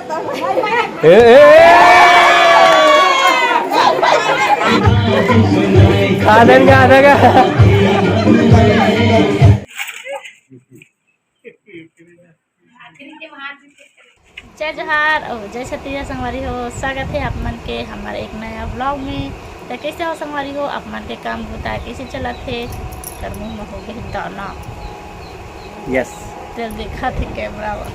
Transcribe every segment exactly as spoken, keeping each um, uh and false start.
ए, ए, ए! आधा का, आधा का। जय जोहार अउ जय छत्तीसगढ़ संगवारी हो, स्वागत हे आप मन के हमर एक नया vlog में। त कइसे हो संगवारी हो, आप मन के काम बुता कइसे चलत हे? कर मुंह में हो गए दाना। Yes। त देखत हे camera में।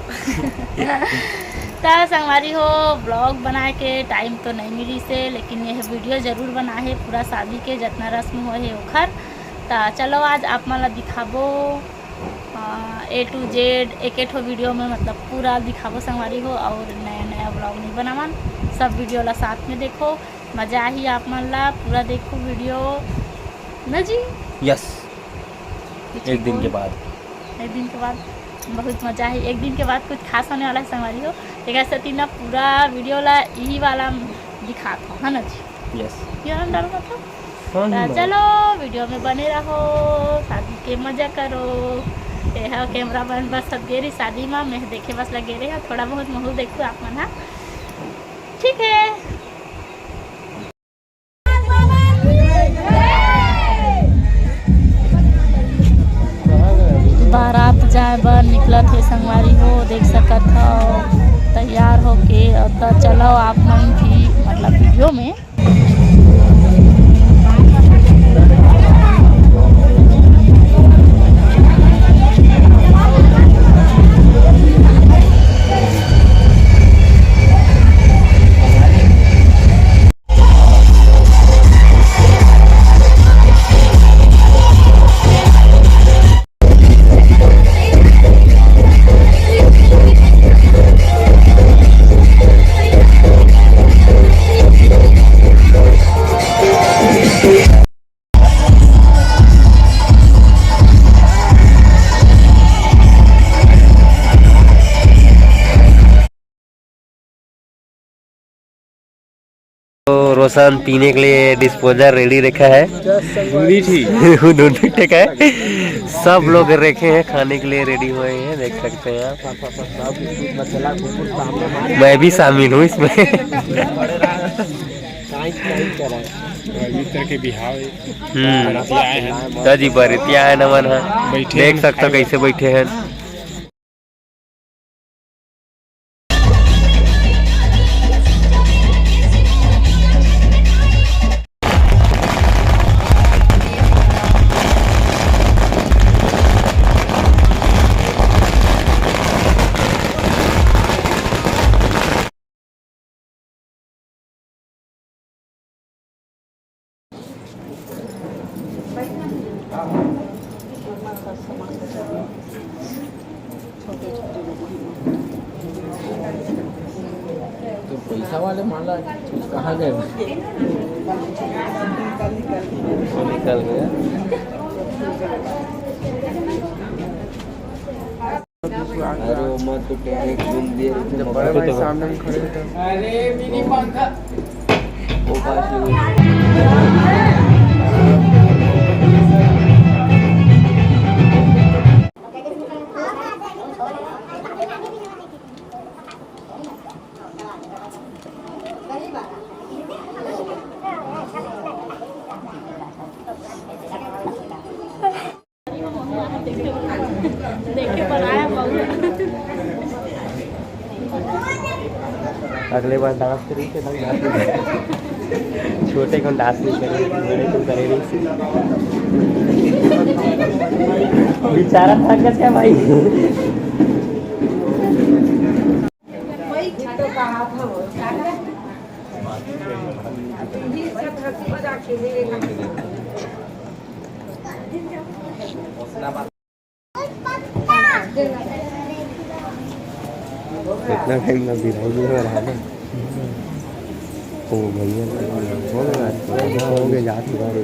त संगवारी हो, vlog बनाए के time तो नहीं मिलिस हे, लेकिन ये video जरूर बनाए हे, पूरा शादी के जतना रस्म होए हे ओखर। त चलो आज आप मन ला दिखाबो। अ, A to Z एक एक ठो video में मतलब पूरा दिखाबो संगवारी हो, अउ नया नया vlog नहीं बनावन, सब video ला साथ में देखो, मजा आही आप मन ला, पूरा देखो video ना जी। Yes। कुछ एक दिन के बोल। बाद। एक दिन के बाद बहुत मजा आही, एक दिन के बाद कुछ खास होने वाला है संगवारी हो, तेकर सेती ना पूरा video ला यही वाला दिखात हो, है ना जी? Yes। ये हम डाल मतलब हाँ जी, त मैम। चलो video में बने रहो, शादी के मजा करो। ये हा camera man बस अब गे रही शादी में, मैं देखे बस लगे रहे, थोड़ा बहुत महू देखो आप मन हा। ठीक है। बारात जाए बर निकलत हे संगवारी हो, देख सकत हो तैयार होके। अउ त चलो आप मन भी मतलब video में। तो रोशन पीने के लिए disposal ready रखा है। बूंदी ठी। वो दोनों ठे का है। सब लोग रखे हैं, खाने के लिए ready हुए हैं, देख सकते हैं आप। मैं भी शामिल हूँ इसमें। मित्र के बिहाव है। हम्म। बराती आए हैं। त जी बरतिया है नमन है। बैठे देख हैं। सकते हो कैसे बैठे हैं। तो पैसा वाले माला कहाँ गए? निकल गए। अरे वो मत तो direct घूम दिए, जब बड़े भाई सामने में खड़े थे। अरे मिनी पंखा। वो बात नहीं। अगले बार dance करेंगे, तब dance नहीं करेंगे। छोटे कौन dance नहीं करेंगे, बड़े तुम करे नहीं। बेचारा थक गया भाई। इतना टाइम ना बिराई में रहा ना। ओ भैया, हो गया, हो गया, जात ही बारे।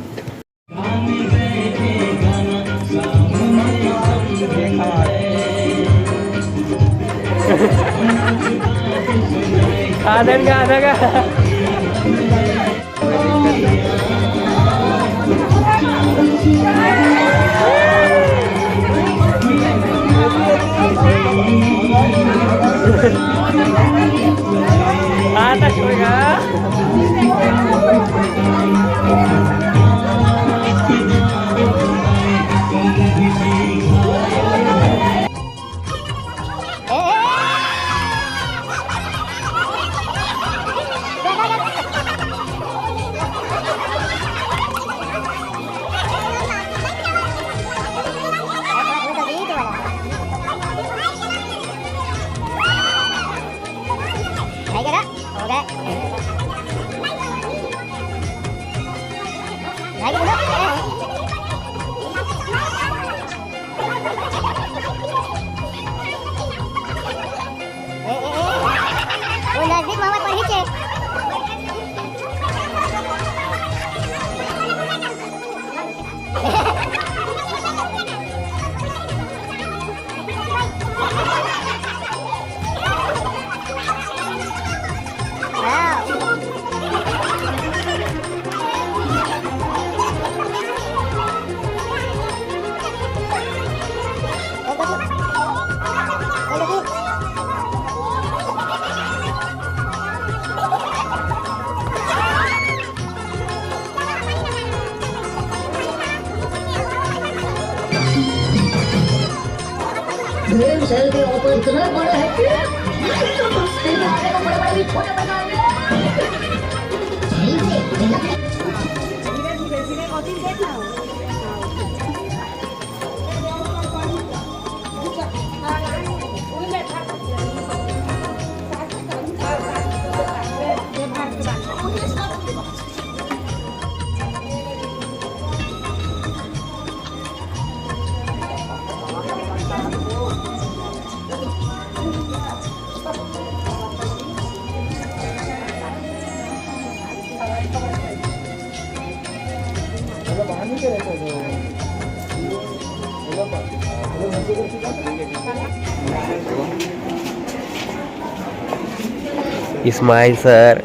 आधा का, आधा का। आता छोड़ेगा। ए, ए, ए। वो नजदीक मोहम्मद पढ़ी के। प्रेम से भी ऑफर इतने बड़े हैं कि छोटे बना दे। Smile, sir.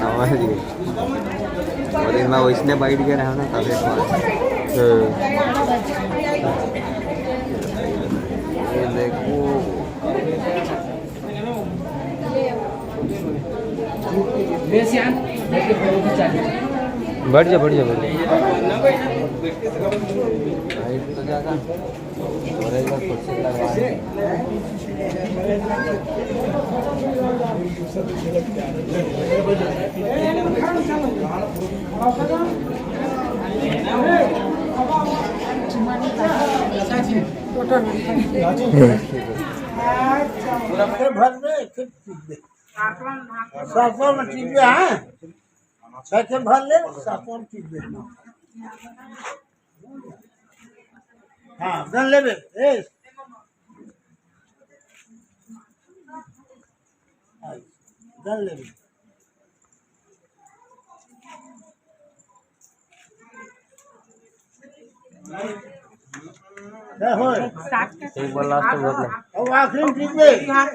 समझ गए। और इतना वैसने बैठ के रहा ना, तबे तो। हम्म। ये देखो। बैठ जा, बैठ जा, बैठ जा। बैठ तो जा। पूरा भर में फिर टिक दे। सातवां में टिक दे, हाँ। छठे भर ले, सातवां में टिक दे। हाँ, गन लेबे, ए। हाँ, गन लेबे। क्या होय? एक बार लास्ट में भर ले। अब आखिरी में टिक दे। हाँ।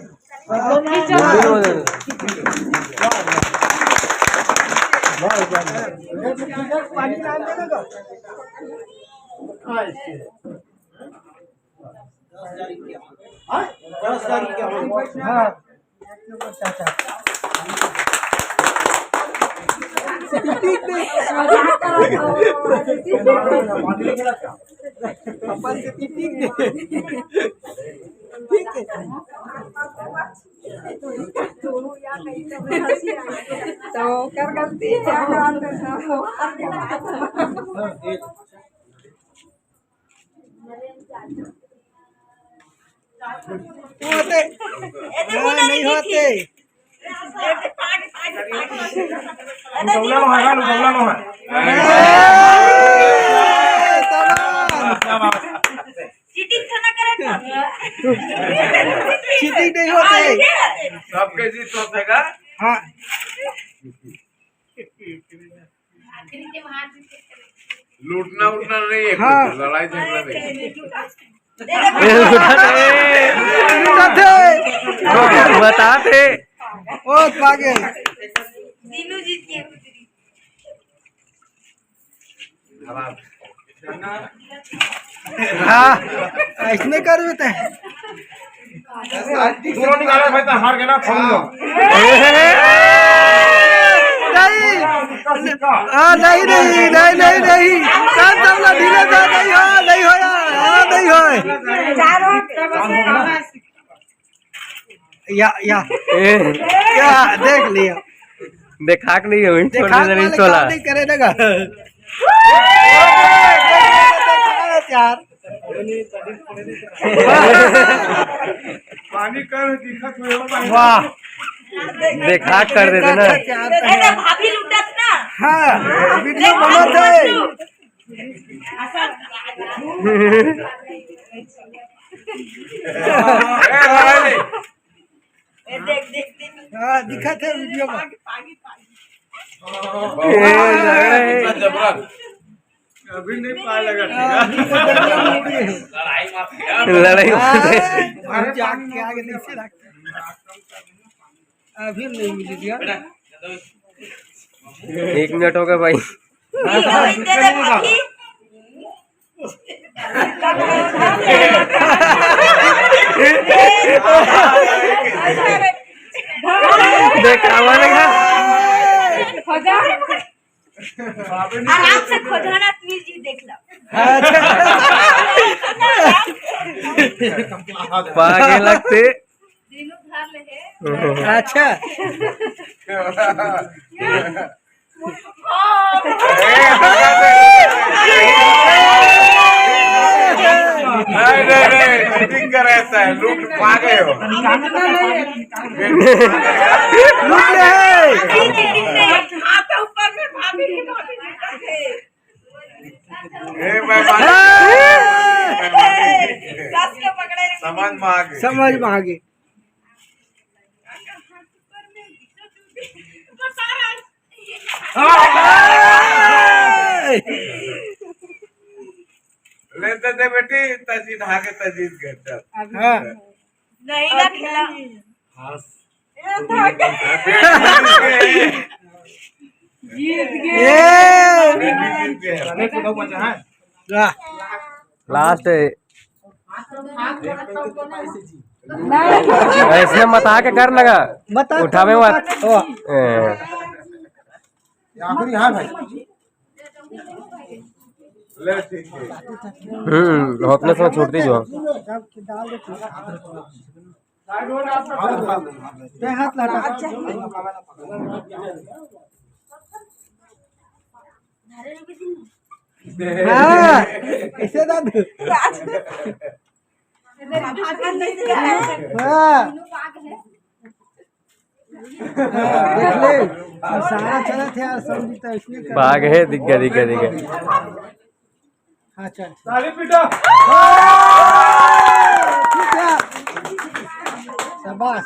तो ओकर गलती है, ओकर गलती है। होते। हाँ, नहीं होते। लुकौला लो है, लुकौला लो है। हाँ, शाबाश। चीटिंग तो ना करे ना। चीटिंग नहीं होते। सबके जीत होते का? हाँ। आखिरी के वहाँ जीत। लूटना उठना नहीं है, हाँ। कुछ लड़ाई झगड़ा नहीं। ए, लूटा थे। लूटा थे। बता थे। ओ, पागल। दीनू जीत गए। हाँ, ऐसने करबे ते। पूरा निकाले भाई, तो हार गया ना, फोन लो। नहीं। हाँ, नहीं, नहीं, नहीं, नहीं, नहीं। कान सामना धीरे से, नहीं हो, नहीं हो यार, हाँ, नहीं हो। या, या। ए। या, देख लिया। देखा के नहीं हो, छोड़ देखा दे रही वाले तोला। काम नहीं करे देगा। यार। पानी कर दिखत हुए हो, पानी। वाह। देखा कर देते ना। अरे, भाभी लुटत ना। हाँ, वीडियो बनत है। ए, देख, देख, देख। हाँ, दिखत है वीडियो में। ए, लड़ाई। अभी नहीं पाए लगा। हाँ, अभी तो बढ़िया मूड है। लड़ाई मत। हाँ, अरे, जाके आगे नहीं से रख। अभी नहीं मिल गया। एक मिनट हो गया भाई। देखावा लगा। आराम से खोजा ना, प्लीज जी, देख लो। पागे लगते। दिनू धार ले है। अच्छा। नहीं, नहीं, नहीं, चीटिंग कर ऐसा है, लूट पा गए हो। लूट रहे हैं। हाथ ऊपर में भाभी की भाभी। ए, मैं मांगी। कस के पकड़े। समझ में आ गई। समझ में आ गई। ले दे दे बेटी, तजीद आगे, तजीद घर, चल। हाँ। नहीं रखना। हाँ। जीत गए। जीत गए। जीत गए। वाह। लास्ट है। ऐसे मत आके कर लगा। मत आ, उठावे मत। मत। ओ। ए। आखिरी, हाँ भाई। ले, ठीक है। हम्म, अपने समय छोड़ दीजिए। ते हाथ लगा। हाँ, ऐसे दादू। हाँ। देख ले, सारा चलत है यार, समझी तो इसने कर बाघ है, दिख गया, दिख गया, दिख गया। हाँ, चल। ताली पीटा। ठीक है। शाबाश।